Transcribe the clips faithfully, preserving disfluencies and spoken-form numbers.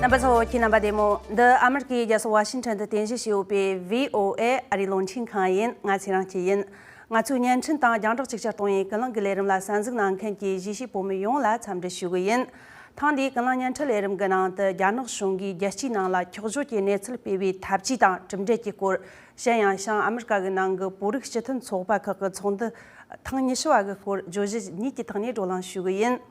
རྣམ་པ་ཚོ་ཁྱེད་རྣམ་པ་བདེ་མོ། འདི་ཨ་མེ་རི་ཁའི་རྒྱལ་ས་ཝ་ཤིང་ཊོན་དུ་རྟེན་གཞི་བྱས་ཡོད་པའི་བྷི་ཨོ་ཨེ་ཨ་རིའི་རླུང་འཕྲིན་ཁང་ཡིན། ང་ཚེ་རིང་སྐྱིད་ཡིན། ང་ཚོའི་བརྙན་འཕྲིན་དང་རྒྱང་བསྒྲགས་ཅིག་ཅར་གཏོང་ཡས་ཀུན་གླེང་གི་ལས་རིམ་ལ་གསན་གཟིགས་གནང་མཁན་གྱི་གཞིས་བྱེས་བོད་མི་ཡོངས་ལ་འཚམས་འདྲི་ཞུ་གི་ཡིན། ཐེངས་འདིའི་ཀུན་གླེང་བརྙན་འཕྲིན་ལས་རིམ་གྱི་ནང་དུ་རྒྱ་ནག་གཞུང་གིས་རྒྱལ་སྤྱིའི་ནང་ལ་འཁྱོག་བརྗོད་ཀྱི་གནས་ཚུལ་སྤེལ་བའི་ཐབས་ཇུས་དང་གྲུབ་འབྲས་ཀྱི་སྐོར། གཞན་ཡང་བྱང་ཨ་མེ་རི་ཀ་གི་ནང་གི་བོད་རིགས་སྤྱི་མཐུན་ཚོགས་པ་ཁག་གི་ཚོགས་འདུ་ཐེངས་ཉི་ཤུ་བ་གི་སྐོར་བརྗོད་གཞི་གཉིས་ཀྱི་ཐོག་ནས་བགྲོ་གླེང་ཞུ་གི་ཡིན།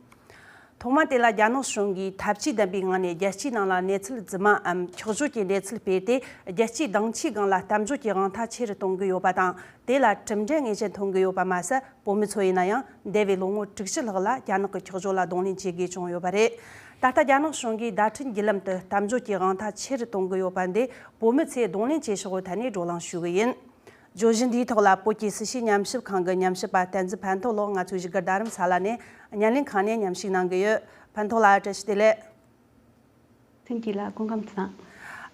ཐོག་མ་དེ་ལ་རྒྱ་ནག་གཞུང་གིས་ཐབས་ཇུས་ལྡན་པའི་ངང་ནས་རྒྱལ་སྤྱིའི་ནང་ལ་གནས་ཚུལ་རྫུན་མའམ་འཁྱོག་བརྗོད་ཀྱི་གནས་ཚུལ་སྤེལ་ཏེ། རྒྱལ་སྤྱིའི་གདེང་ཚོད་སྒང་ལ་གཏམ་བརྗོད་ཀྱི་དབང་ཐང་ཆེ་རུ་གཏོང་གི་ཡོད་པ་དང་། དེ་ལ་གྲུབ་འབྲས་ངེས་ཅན་ཐོན་གྱི་ཡོད་པ་མ་ཟད། བོད་མི་ཚོ་ཡིན་ན་ཡང་འདས་པའི་ལོ་ངོ་དྲུག་ཅུ་ལྷག་ལ་རྒྱ་ནག་གི་འཁྱོག་བརྗོད་ལ་གདོང་ལེན་བྱེད་དགོས་བྱུང་ཡོད་པ་རེད། ད་ལྟ་རྒྱ་ནག་གཞུང་གིས་བརྡ་འཕྲིན་བརྒྱུད་ལམ་དུ་གཏམ་བརྗོད་ཀྱི་དབང་ཐང་ཆེ་རུ་གཏོང་གི་ཡོད་པ་འདི་བོད་མི་ཚོས་གདོང་ལེན་བྱེད་ཕྱོགས་ཐད་ནས་བགྲོ་གླེང་ཞུ་གི་ཡིན། བརྗོད་གཞི་འདིའི་ཐོག་ལ་བོད་ཀྱི་སྲིད་བྱུས་ཉམས་ཞིབ་ཁང་གི་ཉམས་ཞིབ་པ་བསྟན་འཛིན་ཕན་ཐོགས་ལགས་ང་ཚོའི་བཞུགས་སྒར་རྡ་རམ་ས་ལ་ནས་བརྙན་ལེན་ཁང་ནས་མཉམ་ཞུགས་གནང་གི་ཡོད། ཕན་ཐོགས་ལགས་བཀྲ་ཤིས་བདེ་ལེགས། ཐུན་གྱིས་ལ་སྐུ་ཁམས་བཟང་།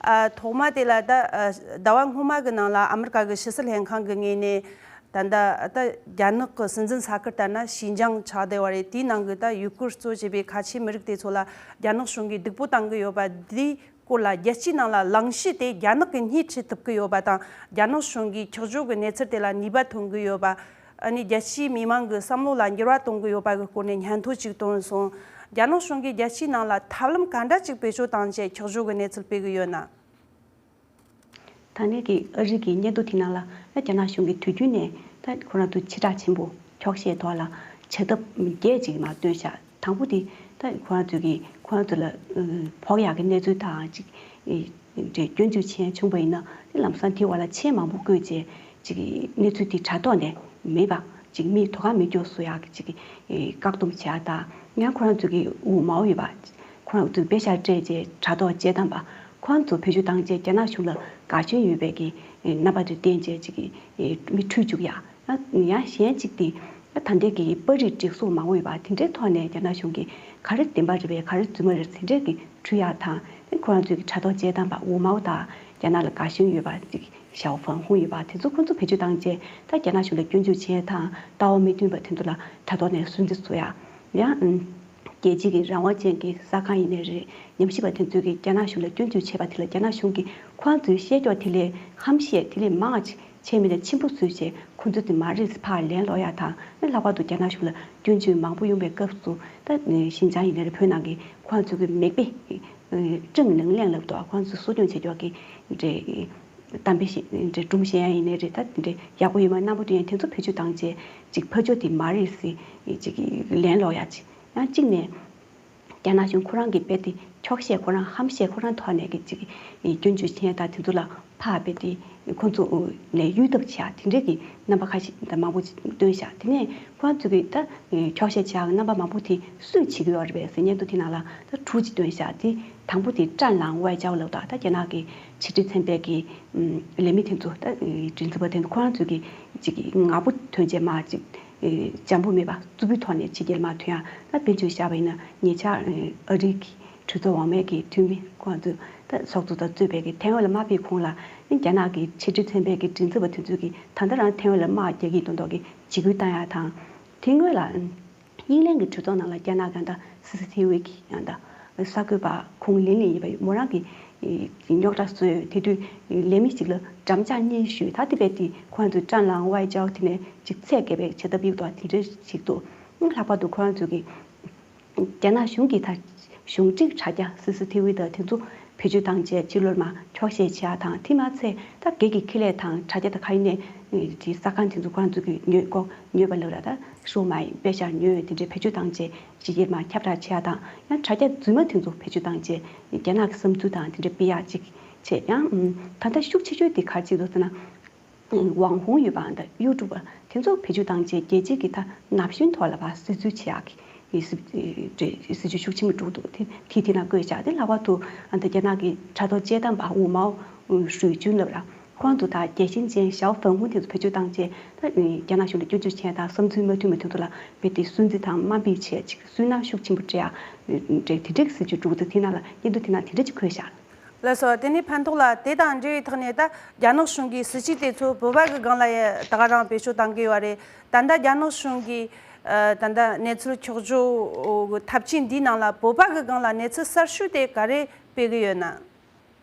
ཨ། ཐོག་མ་དེ་ལ་ད་ཨ་ཟླ་བ་སྔོན་མ་གི་ནང་ལ་ཨ་མི་རི་ཀ་གི་ཕྱི་སྲིད་ལྷན་ཁང་གི་ངོས་ནས་ད་ལྟ་ད་རྒྱ་ནག་གི་སྲིད་འཛིན་ས་ཁུལ་ལྟར་ན་ཤིན་ཅང་ཆགས་བསྡད་པ་རེད། དེའི་ནང་གི་ད་ཡུ་གུར་གཙོ་བྱས་པའི་ཁ་ཆེའི་མི་རིགས་དེ་ཚོ་ལ་རྒྱ་ནག་གཞུང་གིས་སྡུག་པོ་བཏང་གི་ཡོད་པ་འདིའི་སྐོར་ལ། རྒྱལ་སྤྱིའི་ནང་ལ་གླེང་གཞི་དེ་རྒྱ་ནག་གིས་སྣེ་ཁྲིད་ཐུབ་ཀྱི་ཡོད་པ་དང་། རྒྱ་ནག་གཞུང་གིས་འཁྱོག་བརྗོད་ཀྱི་གནས་ཚུལ་དེ་ལ་ནུས་པ་ཐོན་གྱི་ཡོད་པ། ཨ་ནི་རྒྱལ་སྤྱིའི་མི་མང་གི་བསམ་བློ་ལ་འགྱུར་བ་གཏོང་གི་ཡོད་པ་གི་སྐོར་ནས་སྙན་ཐོ་ཅིག་བཏོན་སོང་། རྒྱ་ནག་གཞུང་གིས་རྒྱལ་སྤྱིའི་ནང་ལ་ཐབས་ལམ་ག་འདྲ་ཅིག་བེད་སྤྱོད་བཏང་བྱས་འཁྱོག་བརྗོད་ཀྱི་གནས་ཚུལ་སྤེལ་གྱི་ཡོད་ན། ད་ནས་ཀྱི་ཨ་རི་གི་སྙན་ཐོ་དེ་ནང་ལ་ཨ་རྒྱ་ནག་གཞུང་གིས་དུས་རྒྱུན་ནས་ད་ཁོ་རང་ཚོ་ཕྱི་བསྒྲགས་ཆེན་པོ་འཁྱོག་བཤད་ཐོག་ལ་བྱ་ཐབས་བརྒྱད་ཅིག་མར་བཏོན་ཤག་དང་པོ་དེ་ད་ཁོ་རང་ཚོས་ཀྱི་ཁོ་རང་ཚོ་ལ་ཨ་ཕོག་ཡག་གི་གནས་ཚུལ་དང་ཅིག་ཨེ་འདྲ་སྐྱོན་བརྗོད་བྱས་བྱུང་པ་ཡིན་ན། དེ་ལམ་སང་དེའི་འོག་ལ་ཆེད་མང་པོ་བསྐོས་བྱས་ཅིག་གནས་ཚུལ་དེ་དྲ་ཐོག་ནས་མེད་པ་ཅིག་མི་དོ་ཁ་མི་སྐྱོ་བཟོ་ཡག་གི་ཅིག་ཨེ་བཀག་སྡོམ་བྱེད་ཡག་དང་། ཡང་ཁོ་རང་ཚོ་གི་འོག་མ་འོག་ཡོད་པ་ཁོ་རང་ཚོ་དཔེ་ཤག་སྤྲད་བྱས་དྲ་ཐོག་དཔྱད་གཏམ་པ་ཁོ་རང་ཚོ་བེད་སྤྱོད་བཏང་བྱས་རྒྱ་ནག་གཞུང་ལ་དགའ་ཞེན་ཡོད་པའི་གི་རྣམ་པ་དེ་བསྟན་བྱས་ཅིག་གི་མི་འཁྲུད་བཅུག་ཡ། ཡང་གཞན་གཅིག་དེ་ད་ལྟའི་གི་པར་རིས་སྒྲིག་སོགས་མང་པོ་ཡོད་པ་དེ་འདྲའི་ཐོག་ནས་རྒྱ་ནག་གཞུང་གིས་ག་རེ་བདེན་པ་རེད་པས་ག་རེ་རྫུན་མ་རེད་དེ་འདྲའི་གི་འཁྲུད་ཡ་དང་། དེ་ཁོ་རང་ཚོའི་གི་དྲ་ཐོག་དཔྱད་གཏམ་པ་འོག་མའོ་དང་རྒྱ་ནག་ལ་དགའ་ཞེན་ཡོད་པ་ཅིག་ཞའོ་ཧྥང་ཧུང་ཡོད་པ་དེ་ཚོ་ཁོ་ཚོ་བེད་སྤྱོད་བཏང་བྱས་ད་རྒྱ་ནག་གཞུང་ལ་སྐྱོན་བརྗོད་བྱས་དང་ལྟ་བ་མི་མཐུན་པ་དེ་ཚོ་ལ་དྲ་ཐོག་ནས་སུན་གཙེར་བཟོ་ཡ། ཡང་རྒྱལ་སྤྱི་གི་རང་དབང་ཅན་གྱི་གསར་ཁང་ཡིན་ནའི་རེད། ཉམས་ཞིབ་པ་དེ་ཚོས་ཀྱིས་རྒྱ་ནག་གཞུང་ལ་སྐྱོན་བརྗོད་བྱས་པ་དེ་ལ་རྒྱ་ནག་གཞུང་གིས་ཁོ་རང་ཚོའི་བཤད་ཀྱོག་དེ་ལས་ཧམ་བཤད་དེ་ལས་མང་ཅིག་བྱས་མི་ལ་ཆེན་པོ་བཟོས་བྱས་ཁོ་ཚོ་དེ་མ་རེད་ཕར་ལན་སློག་ཡ་དང་། ལྷག་པར་དུ་རྒྱ་ནག་གཞུང་ལ་སྐྱོན་བརྗོད་མང་པོ་ཡོང་པའི་སྐབས་སུ་ད་ཞིན་ཅང་ཡིན་ནའི་རེད། བོད་ནང་གི་ཁོ་རང་ཚོ་གི་མེག་པེ་ཀྲང་ལིང་ལེང་ལབ་འདུག་ཁོ་རང་ཚོ་གསོ་སྐྱོང་བྱེད་ཀྱོག་གི་འདྲེ་གཏམ་དཔེ་ཞིག་འདྲེ་སྒྲུང་བཤད་ཡ་ཡིན་ནའི་རེད། ད་འདྲེ་ཡག་པོ་ཡོད་མ་རྣམ་པ་དེ་ཡང་དེ་ཚོ་བེད་སྤྱོད་བཏང་བྱས་ཅིག་ཕར་ཕྱོགས་དེ་མ་རེད་ཟེར་ཅིག་ལན་སློག་ཡ་ཅིག་ཡང་གཅིག་ནས། རྒྱ་ནག་གཞུང་ཁོ་རང་གི་དཔེ་དེ་འཁྱོག་བཤད་ཁོ་རང་ཧམ་བཤད་ཁོ་རང་ཐོག་ནས་ཀྱི་ཅིག་སྐྱོན་བརྗོད་བྱས་དང་དེ་ཚོ་ལ་ཕར་དཔེ་དེ་ཁོ་ཚོ་ནས་གཡུལ་འཐབ་བྱས་དེ་འདྲས་ཀྱི་རྣམ་པ་ཁ་ཤས་དང་མང་པོ་ཅིག་བཏོན་ཤག་དེ་ནས་ཁོ་རང་ཚོ་གིས་ད་འཁྱོག་བཤད་བྱས་རྣམ་པ་མང་པོ་དེ་སུས་བྱེད་ཀྱི་ཡོད་རེད་པས་ཟེར་སྙན་ཐོ་དེ་ནང་ལ་ད་དྲུག་ཅིག་བཏོན་ཤག་དེ་དང་པོ་དེ་ཀྲན་ལང་ཝའེ་ཅའོ་ལབ་དང་ད་རྒྱ་ནག་གི་ཕྱི་འབྲེལ་ཚན་པའི་གི་ལས་མི་དེ་ཚོ་ད་མགྲིན་ཚབ་པ་དེ་ཚོ་ཁོ་རང་ཚོ་གི་ཅིག་ངར་པོ་ཐོན་རྗེས་མ་ཅིག་འཇམ་པོ་མེད་པ་རྩུབ་པོའི་ཐོག་ནས་ཕྱི་རྒྱལ་མར་ཐོན་ཡ། ད་དཔེ་མཚོན་བཞག་པ་ཡིན་ན་ཉེ་ཆར་ཨ་རི་གི་གྲོས་ཚོགས་འོག་མའི་གི་འཐུས་མི་ཁོང་ཚོས་ད་ཚོགས་གཙོ་དང་གཙོས་པའི་གི་ཐའེ་ཝན་ལ་དམག་འབེབས་གོང་ལ་རྒྱ་ནག་གི་ཕྱི་འབྲེལ་ཚན་པའི་གི་མགྲིན་ཚབ་པ་དེ་ཚོས་གི་ད་ལྟ་རང་ཐའེ་ཝན་ལ་དམག་རྒྱག་གི་ཡིན་མདོག་མདོག་གི་འཇིགས་སྐུལ་བཏང་ཡ་དང་། དེ་སྔོན་ལ་དབྱིན་ལན་གྱི་གྲོས་ཚོགས་ནང་ལ་རྒྱ་ནག་གི་ད་སི་སི་ཐི་ཝི་གི་ཡང་ད་གསར་འགོད་པ་ཁུང་ལིན་ལིན་ཡིན་པ་མོ་རང་གི་རྙོག་དྲ་བཟོས། དེ་དུས་ལས་མི་ཞིག་ལ་འགྲམ་ལྕག་གཉིས་གཞུས། ད་དེ་བས་དེ་ཁོ་རང་ཚོའི་ཀྲན་ལང་ཝའེ་ཅའོ་དེ་ནས་ཅིག་ཚད་བརྒལ་བའི་བྱ་ཐབས་ཡིག་ཐོག་དེ་འདྲ་ཞིག་འདུག་ལྷག་པར་དུ་ཁོ་རང་ཚོ་གི་རྒྱ་ནག་གཞུང་གིས་ད་གཞུང་འབྲེལ་དྲ་རྒྱ་སི་སི་ཐི་ཝི་དང་དེ་ཚོ་བེད་སྤྱོད་བཏང་བྱས་ཕྱི་ལོགས་མར་འཁྱོག་བཤད་བྱེད་ཡ་དང་། དེ་མ་ཚད་ད་སྒེར་གྱི་ཁེ་ལས་དང་དྲ་རྒྱ་དང་ག་ཡིན་ནའི་དེ་གསར་ཁང་དེ་ཚོ་ཁོ་རང་ཚོ་གི་ཉོས་ཀོ་ཉོས་པ་ལབ་ར། ད་ཤོག་མ་ཡིན་པད་ཤར་ཉོས་དེ་འདྲའི་བེད་སྤྱོད་བཏང་བྱས་ཕྱི་རྒྱལ་མར་ཁྱབ་བསྒྲགས་བྱེད་ཡ་དང་། ཡང་དྲ་རྒྱ་རྫུན་མ་དེ་ཚོ་བེད་སྤྱོད་བཏང་བྱས་རྒྱ་ནག་གི་བསམ་ཚུལ་དང་དེ་འདྲའི་སྤེལ་ཡ་ཅིག་བྱས། ཡང་ད་ལྟ་ཤུགས་ཆེ་ཤོས་དེ་ག་རེ་བྱེད་འདུག་ཟེར་ན། ཝང་ཧུང་ཡོད་པ་འདི་ཡུ་ཊུབ་པ་དེ་ཚོ་བེད་སྤྱོད་བཏང་རྗེས་རྒྱལ་སྤྱིའི་གི་ད་ན་གཞོན་ཐོག་ལ་བ་སྲིད་བྱུས་བྱེད་ཡག་གི་སྲིད་བྱུས་ཤུགས་ཆེན་པོ་འགྲོ་འདུག་དེ་དེ་དེ་ན་བཀོད་བཞག་དེ་ལྷག་པར་དུ་ཨ་ད་རྒྱ་ནག་གི་དྲ་ཐོག་དཔྱད་གཏམ་པ་ཝུ་མའོ་ཧྲུའེ་ཅུན་ལབ་ར། ཁོང་ཚོ་ད་རྒྱལ་ཞེན་ཅན་ཞའོ་ཧྥང་ཧུང་དེ་ཚོ་བེད་སྤྱོད་བཏང་རྗེས་ད་རྒྱ་ནག་གཞུང་ལ་སྐྱོན་བརྗོད་བྱས་དང་བསམ་ཚུལ་མ་མཐུན་པ་དེ་ཚོ་ལ་རྦད་དེ་སུན་གཙེར་དང་དམའ་འབེབས་བྱས་ཅིག་སུན་སྣང་ཤུགས་ཆེན་པོ་སྤྲད་ཡག་དེ་འདྲའི་གི་སྲིད་བྱུས་འགྲོ་འདུག་དེ་ན་ལ་སྙན་ཐོ་དེ་ན་དེ་འདྲ་ཅིག་འཁོད་བཞག་ལགས་སོ། དེ་ནས་ཕན་ཐོགས་ལགས། དེ་དང་འབྲེལ་བའི་ཐོག་ནས་ད་རྒྱ་ནག་གཞུང་གིས་སྲིད་བྱུས་དེ་ཚོ་བོད་པ་གི་སྒང་ལ་ཡ་ད་ག་རང་བེད་སྤྱོད་བཏང་གི་ཡོད་རེད། ད་ལྟ་རྒྱ་ནག་གཞུང་གིས་ཨ་ད་ལྟ་གནས་ཚུལ་འཁྱོག་བརྗོད་ཐབས་ཇུས་འདིའི་ནང་ལ་བོད་པ་གི་སྒང་ལ་གནས་ཚུལ་གསར་ཤོས་དེ་ག་རེ་ སྤེལ་གི་ཡོད་ན།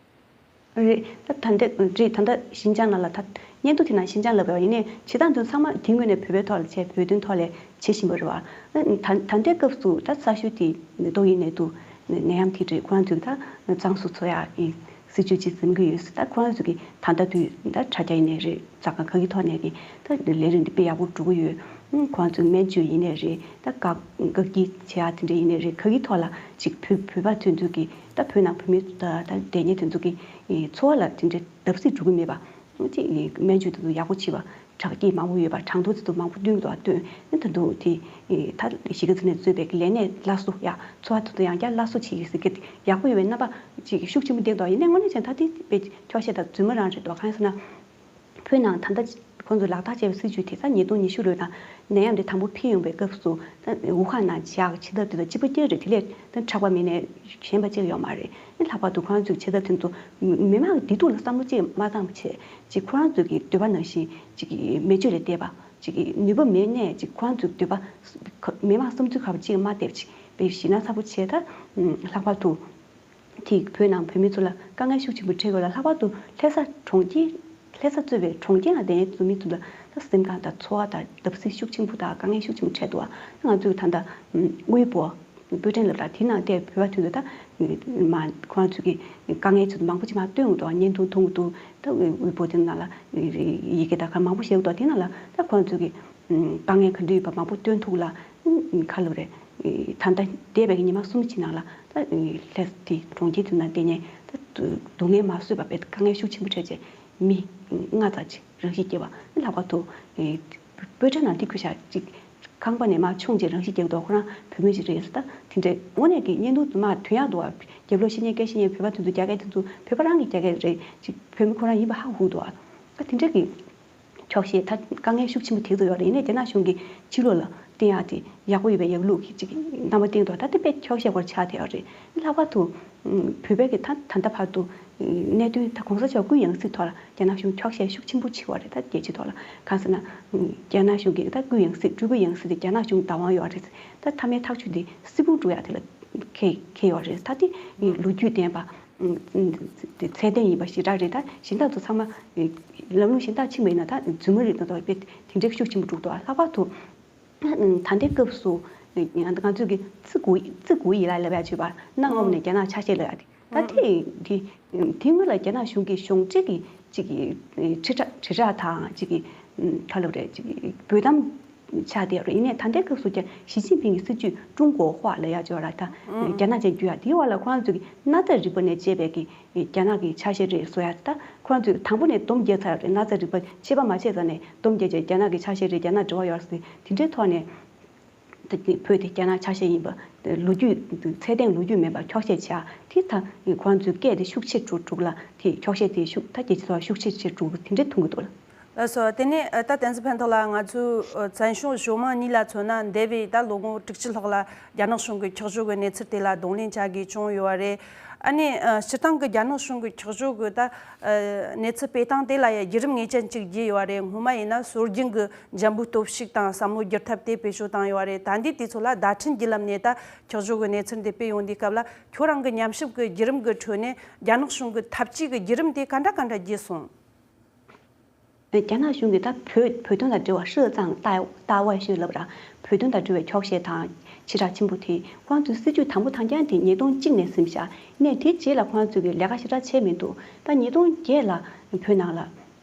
རེད། ད་ད་ལྟ་རེད། ད་ལྟ་ཞིན་ཅང་ནང་ལ་ད་སྙན་ཐོ་དེ་ནང་ཞིན་ཅང་ལབ་པ་ཡིན་ནའི་བྱེད་སྟངས་དེ་ཚང་མ་དེ་ངོས་ནས་བོད་པའི་ཐོག་ལ་བྱས། བོད་དོན་ཐོག་ལ་བྱེད་བཞིན་པ་རེད་བ། ད་ད་ལྟའི་སྐབས་སུ་ད་གསར་ཤོས་དེ་ནད་ཐོག་ཡིན་ནའི་འདུག་ནད་ཡམས་དེ་རེད། ཁོ་རང་ཚོས་ད་གཙང་བཟོ་བཟོ་ཡག་གི་སྲིད་ཇུས་ཅིག་འཛིན་གྱི་ཡོད། ད་ཁོ་རང་ཚོས་ཀྱི་ད་ལྟ་དུས་ད་དྲ་རྒྱ་ཡིན་ནའི་རེད། ཛ་དྲག་ག་གི་ཐོག་ནས་ཀྱི་ད་ལས་རིམ་འདི་དཔེ་ཡག་པོ་འགྲོ་གི་ཡོད། ཁོང་ཚོའི་སྨན་བཅོས་ཡིན་ནའི་རེད། ད་བཀག་བཀག་སྐྱིལ་བྱེད་ཡག་དེ་འདྲ་ཡིན་ནའི་རེད། ག་གི་ཐོག་ལ་ཅིག་བོད་བོད་པ་དེ་ཚོ་གི་ད་བོད་ནང་བོད་མི་ད་ད་སྡོད་མཁན་དེ་ཚོ་གི་འཚོ་བ་ལ་དེ་འདྲའི་བརྡབ་གསིག་འགྲོ་གི་མེད་པ། ཅིག་སྨན་བཅོས་དེ་ཚོ་ཡག་པོ་བྱེད་པ། དྲག་སྐྱེད་མང་པོ་ཡོད་པ། གྲངས་ཐོ་དེ་ཚོ་མང་པོ་བཏོན་འདུག་བཏོན་ནས་ད་དུང་དེ་ད་གཞིས་ཀ་རྩེ་ནས་གཙོས་པའི་ལས་གནས་སླར་གསོ་ཡག་འཚོ་བ་དེ་ཚོ་ཡང་བསྐྱར་སླར་གསོ་བྱེད་ཀྱི་ཟེར་གི་ཡག་པོ་ཡོད་པའི་རྣམ་པ་ཅིག་ཤུགས་ཆེན་པོ་བསྟན་འདུག་ཡིན་ནའི་དངོས་གནས་བྱས་ན་ད་དེ་དཔེ་འཁྱོག་བཤད་དང་རྫུན་མ་རང་རེད་འདུག་གང་ཡིན་ཟེར་ན། བོད་ནང་ད་ལྟ་ཁོང་ཚོས་ལག་བསྟར་བྱས་པའི་སྲིད་ཇུས་དེ་ད་ཉིས་སྟོང་ཉི་ཤུ་ལོའི་ནང་ནད་ཡམས་དེ་དང་པོ་འཕེལ་ཡོང་བའི་སྐབས་སུ་ད་ཝུ་ཧན་ནང་བྱེད་ཡག་བྱེད་ཐབས་དེ་དང་གཅིག་པ་གཅིག་རེད། དེ་ལས་ད་དྲག་པ་མིན་ནའི་ཞན་པ་གཅིག་ཡོད་མ་རེད། ཨ་ནི་ལྷག་པར་དུ་ཁོ་རང་ཚོས་བྱེད་ཐབས་དེ་ཚོ་མི་མང་གི་བདེ་སྡུག་ལ་བསམ་བློ་གཅིག་མ་བཏང་བ་བྱས། ཅིག་ཁོ་རང་ཚོས་ཀྱི་འདོད་པ་ནང་བཞིན་ཅིག་མེད་སྤྱོད་ལས་འདས་པ། ཅིག་ནུས་པ་མེད་ནས་ཅིག་ཁོ་རང་ཚོའི་འདོད་པ་མི་མང་བསམ་ཚུལ་ཁ་པ་གཅིག་མ་བལྟས་པ་ཅིག་དཔེ་ཞེད་སྣང་ཚ་པོ་བྱས། ད་ལྷག་པར་དུ། དེས་བོད་ནང་བོད་མི་ཚོ་ལ་དཀའ་ངལ་ཤུགས་ཆེན་པོ་འཕྲད་ཡོད་ལ། ལྷག་པར་དུ་ལྷ་ས་གྲོང་ཁྱེར། ལྷ་ས་གཙོས་པའི་གྲོང་ཁྱེར་ནང་བསྡད་མཁན་འཛམ་གླིང་ཚོ་ལ་ད་སེམས་ཁམས་དང་འཚོ་བ་དང་བརྡབ་གསིག་ཤུགས་ཆེན་པོ་དང་དཀའ་ངལ་ཤུགས་ཆེན་པོ་འཕྲད་འདུག་ང་ཚོས་ད་ལྟ་དབུས་པོ་པོ་ཊན་ལབ་ར་དེ་ནང་བསྡད་བོད་པ་དེ་ཚོ་ད་མ་ཁོ་རང་ཚོ་གི་དཀའ་ངལ་ཚོ་མང་པོ་ཅིག་མར་བཏོན་འདུག་བརྙན་ཐུང་མཐོང་གི་འདུག་ད་དབུས་པོ་དེ་ནང་ལ་ཡི་གེ་དང་ག་མང་པོ་བཤད་འདུག་དེ་ནང་ལ་ད་ཁོ་རང་ཚོ་གི་དཀའ་ངལ་ག་འདྲ་ཡོད་པ་མང་པོ་སྟོན་ཐུབ་ལ། ཁ་ལོ་རེད། ད་ལྟ་འདས་པའི་ཉི་མ་གསུམ་གྱི་ནང་ལ་ད་ལྷ་ས་དེ་གྲོང་ཁྱེར་དེ་ནང་བསྡད་མཁན་ད་སྡུག་བསྔལ་མ་བཟོད་པ་བས་དཀའ་ངལ་ཤུགས་ཆེན་པོ་འཕྲད་བྱས་མི་ལྔ་ཙམ་ཅིག་རང་ཤི་བརྒྱབ་པ། ལྷག་པར་དུ་པོ་ཊན་ནང་དེ་ཁུལ་ཤ་ཅིག་ཁང་པ་ནས་མར་མཆོངས་བྱས་རང་ཤི་བརྒྱབ་འདུག་ཁོ་རང་བོད་མི་ཞིག་རེད་ཟེར། ད་དེ་འདྲའི་དངོས་གནས་ཀྱི་བརྙན་ཐུང་དུ་མར་ཐོན་ཡག་འདུག་རྒྱབ་ལོགས་བཤད་མཁན་སྐད་བཤད་མཁན་བོད་པ་དེ་ཚོ་རྒྱ་སྐད་དེ་ཚོ་བོད་པ་རང་གི་རྒྱ་སྐད་རེད། ཅིག་བོད་མི་ཁོ་རང་ཡིན་པ་ཧ་གོ་འདུག་ད་དེ་འདྲ་གི་འཁྱོག་བཤད་ད་དཀའ་ངལ་ཤུགས་ཆེན་པོ་དེ་ཚོ་ཡོད་རེད། ཡིན་ནའི་རྒྱ་ནག་གཞུང་གིས་ཕྱི་ལོགས་ལ་བསྟན་ཡག་དེ་ཡག་པོ་ཡོད་པའི་ཡག་ལུགས་ཀྱི་ཅིག་རྣམ་པ་བསྟན་འདུག་ད་དེ་དཔེ་འཁྱོག་བཤད་སྐོར་ཆགས་བསྡད་ཡོད་རེད། ལྷག་པར་དུ་བོད་པའི་གི་ད་ད་ལྟ་བར་དུ་གནད་དོན་ད་གོང་ས་མཆོག་སྐུའི་ཡང་སྲིད་ཐོག་ལ་རྒྱ་ནག་གཞུང་འཁྱོག་བཤད་ཤུགས་ཆེན་པོ་བྱས་པ་རེད། ད་རྒྱལ་སྤྱིའི་ཐོག་ལ་གང་ཟེར་ན་རྒྱ་ནག་གཞུང་གི་ད་སྐུའི་ཡང་སྲིད་སྤྲུལ་སྐུའི་ཡང་སྲིད་དེ་རྒྱ་ནག་གཞུང་བདག་དབང་ཡོད་རེད། ད་མཐའ་མའི་ཐག་གཅོད་དེ་སིལ་བུར་འགྲོ་ཡག་དེ་ལ་ཁེལ་ཁེལ་ཡོད་རེད། ད་དེ་ལོ་རྒྱུས་ལྡན་པ། དེ་ཚད་ལྡན་ཡིན་པ་ཞེ་དྲག་རེད། ད་གཞན་དག་ཚོ་ཚང་མ་ལམ་ལུགས་གཞན་དག་ཕྱིན་པ་ཡིན་ན་ད་རྫུན་མ་རེད་ད་དོ་དཔེ་དེ་འདྲའི་ཤུགས་ཆེན་པོ་འགྲོ་གི་འདུག་ལྷག་པར་དུ་ད་ལྟའི་སྐབས་སུ་ང་ང་ཚོས་ཀྱི་ཙི་གུ་ཙི་གུ་ཡི་ལ་ལབ་ཡ་བྱོས་པ་གནའ་སྔ་མོ་ནས་རྒྱ་ནག་ཆ་ཤས་ལབ་ཡ་དེ་ད་དེ་དེ་དེ་སྔོན་ལ་རྒྱ་ནག་གཞུང་གིས་གཞུང་འབྲེལ་གྱི་ཅིག་གི་དྲིལ་བསྒྲགས་དྲིལ་བསྒྲགས་དང་ཅིག་གི་ཁ་ལོ་རེད་ཅིག་གི་འབོད་གཏམ། ཆགས་བསྡད་ཡོད་རེད། ཡིན་ནའི་ད་ལྟའི་སྐབས་སུ་ཀྱང་ཞི་ཅིན་ཕིང་གི་སྲིད་ཇུས་ཀྲུང་གོ་ཧྭ་ལབ་ཡག་ཅིག་ཡོད་རེད། ད་རྒྱ་ནག་ཅན་བརྒྱུད་ཡག་དེའི་འོག་ལ་ཁོ་རང་ཚོ་གི་ན་ཚ་རིག་པ་ནས་བཅད་པའི་གི་རྒྱ་ནག་གི་ཆ་ཤས་རེད་བཟོ་ཡག་ད་ཁོ་རང་ཚོས་དང་པོ་ནས་སྡོམ་བརྒྱབ་ཚར་ཡོད་རེད། ན་ཚ་རིག་པ་ཕྱེ་བ་མ་ཕྱེ་ཙ་ནས་སྡོམ་བརྒྱབ་བྱས་རྒྱ་ནག་གི་ཆ་ཤས་རེད། རྒྱ་ནག་འབྲེལ་བ་ཡོད་རེད་ཟེར་དེ་འདྲའི་ཐོག་ནས་ད་བོད་དེ་རྒྱ་ནག་ཆ་ཤས་ཡིན་པ་ལོ་རྒྱུས་ཚད་ལྡན་ལོ་རྒྱུས་མེད་པ་འཁྱོག་བཤད་བྱས་དེ་ད་ཁོ་རང་ཚོའི་སྐད་དེ་ཤུགས་ཆེ་འགྲོ་འགྲོ་ལ་དེ་འཁྱོག་བཤད་དེ་ཤུགས་ད་རྒྱལ་སྤྱི་ཐོག་ཤུགས་ཆེ་ཆེ་འགྲོ་དེ་འདྲའི་མཐོང་གི་འདུག་ལགས་སོ། དེ་ནས་ད་བསྟན་འཛིན་ཕན་ཐོགས་ལགས། ང་ཚོའི་བཙན་བྱོལ་གཞུང་མང་གཉིས་ལ་མཚོན་ན་འདས་པའི་ད་ལོ་ངོ་དྲུག་ཅུ་ལྷག་ལ་རྒྱ་ནག་གཞུང་གི་འཁྱོག་བརྗོད་ཀྱི་གནས་ཚུལ་དེ་ལ་གདོང་ལེན་བྱ་དགོས་བྱུང་ཡོད་པ་རེད། ཨ་ནི་སྤྱིར་བཏང་གི་རྒྱ་ནག་གཞུང་གི་འཁྱོག་བརྗོད་ཀྱི་ད་གནས་ཚུལ་སྤེལ་སྟངས་དེ་ལ་ཡང་བརྒྱུད་རིམ་ངེས་ཅན་ཅིག་བརྒྱུད་ཡོད་པ་རེད། སྔོན་མ་ཡིན་ན་སྲོལ་རྒྱུན་གྱི་འཇམ་པོའི་སྟོབས་ཤུགས་དང་བསམ་བློ་བསྒྱུར་ཐབས་དེ་བེད་སྤྱོད་བཏང་ཡོད་པ་རེད། ད་འདི་དུས་ཚོད་ལ་བརྡ་འཕྲིན་བརྒྱུད་ལམ་ནས་ད་འཁྱོག་བརྗོད་ཀྱི་གནས་ཚུལ་འདི་སྤེལ་ཡོང་དུས་སྐབས་ལ་ཁྱོད་རང་གི་ཉམས་ཞིབ་ཀྱི་བརྒྱུད་རིམ་གྱི་ཁྲོད་ནས་རྒྱ་ནག་གཞུང་གི་ཐབས་ཇུས་ཀྱི་བརྒྱུད་རིམ་དེ་ག་འདྲ་ག་འདྲ་བརྒྱུད་སོང་། རྒྱ་ནག་གཞུང་གིས་ད་བོད་བོད་དོན་དང་འབྲེལ་བ་ཧྲི་ཙང་ཏ་ཏ་ཝའི་ཤོས་ལབ་ར། བོད་དོན་དང་འབྲེལ་བའི་འཁྱོག་བཤད་དང་ཕྱི་དྲགས་ཆེན་པོ་དེ་ཁོང་ཚོའི་སྲིད་ཇུས་དང་པོ་དང་རྐྱང་དེ་ཉིས་སྟོང་གཅིག་ནས་སིམ་བཞག་ནས་དེ་རྗེས་ལ་ཁོང་ཚོས་ཀྱི་ལས་ཀ་ཞེ་དྲག་བྱས་མི་འདུག་ད་ཉིས་སྟོང་བརྒྱད་ལ་བོད་ནང་ལ་